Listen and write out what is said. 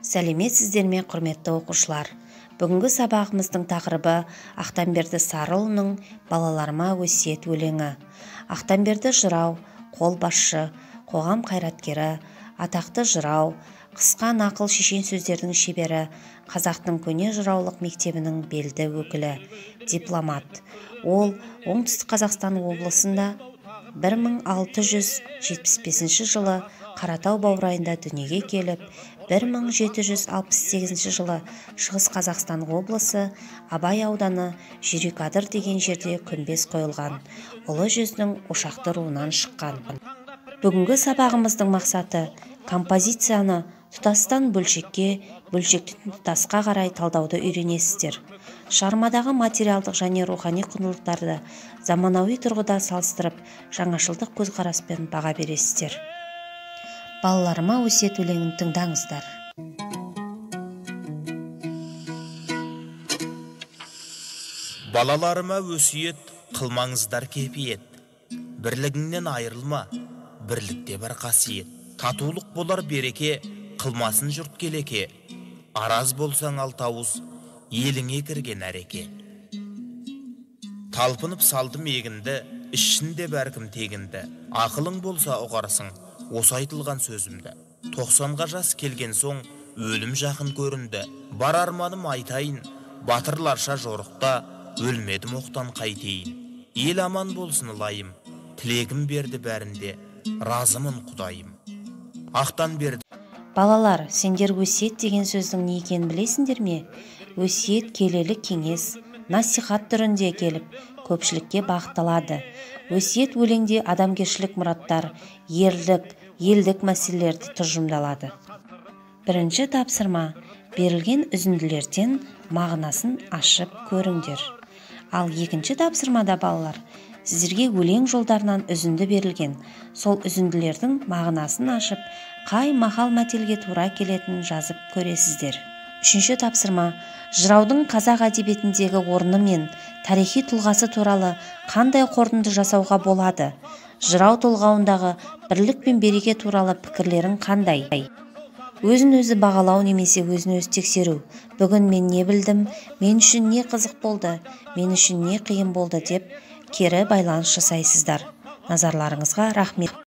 Сәлеметсіздер ме, құрметті оқушылар! Бүгінгі сабағымыздың тақырыбы Ақтамберді Сарыұлының «Балаларыма өсиет» өлеңі. Ақтамберді жырау, қолбасшы, қоғам қайраткері, атақты жырау, қысқа нақыл шешен сөздердің шебері, қазақтың көне жыраулық мектебінің белді өкілі, дипломат. Ол Оңтүстік Қазақстан облысында 1675 жылы Қаратау баурайында дүниеге келіп, 1768 жылы Шығыс Қазақстан облысы Абай ауданы Жүйрікадыр деген жерде күмбез қойылған, Ұлы жүздің Ошақты руынан шыққан. Бүгінгі сабағымыздың мақсаты композицияны тұтастан бөлшекке, бөлшектен тұтасқа қарай талдауды үйренесіздер. Шығармадағы материалдық және рухани құндылықтарды заманауи тұрғыда салыстырып, жаңашылдық көзқараспен баға бересіздер. Балаларыма өсиет өлеңін тыңдаңыздар. Балаларыма өсиет қылмаңыздар кепиет. Бірлігіңнен айырылма, бірлікте бар қасиет. Татулық болар береке, қылмасын жұрт келеке. Араз болсаң алтауыз, еліңе кірген әреке. Талпынып салдым егінді, ішінде бәркім тегінді. Ақылың болса ұғарсың, осы айтылған сөзімді. 90-ға жас келген соң, өлім жақын көрінді. Бар арманым айтайын, батырларша жорықта, өлмедім оқтан қайтейін. Ел аман болсын ылайым, тілегім берді бәрінде, разымын Құдайым. Ақтан берді. Балалар, сендер өсиет деген сөздің не екенін білесіңдер ме? Өсиет келелі кеңес, насихат түрінде келіп, көпшілікке бағытталады. Өсиет өлеңде адамгершілік мұраттар, ерлік, елдік мәселелерді тұжырымдалады. Бірінші тапсырма: берілген үзінділерден мағынасын ашып көріңдер. Ал екінші тапсырмада, балалар, сіздерге өлең жолдарынан үзінді берілген. Сол үзінділердің мағынасын ашып, қай мақал-мәтелге тура келетінін жазып көресіздер. Үшінші тапсырма: жыраудың қазақ әдебиетіндегі орны мен тарихи тұлғасы туралы қандай қорытынды жасауға болады? Жырау толғауындағы бірлік пен береке туралы пікірлерің қандай? Өзін-өзі бағалау немесе өзін-өзі тексеру. Бүгін мен не білдім, мен үшін не қызық болды, мен үшін не қиын болды деп кері байланыс жасайсыздар. Назарларыңызға рахмет.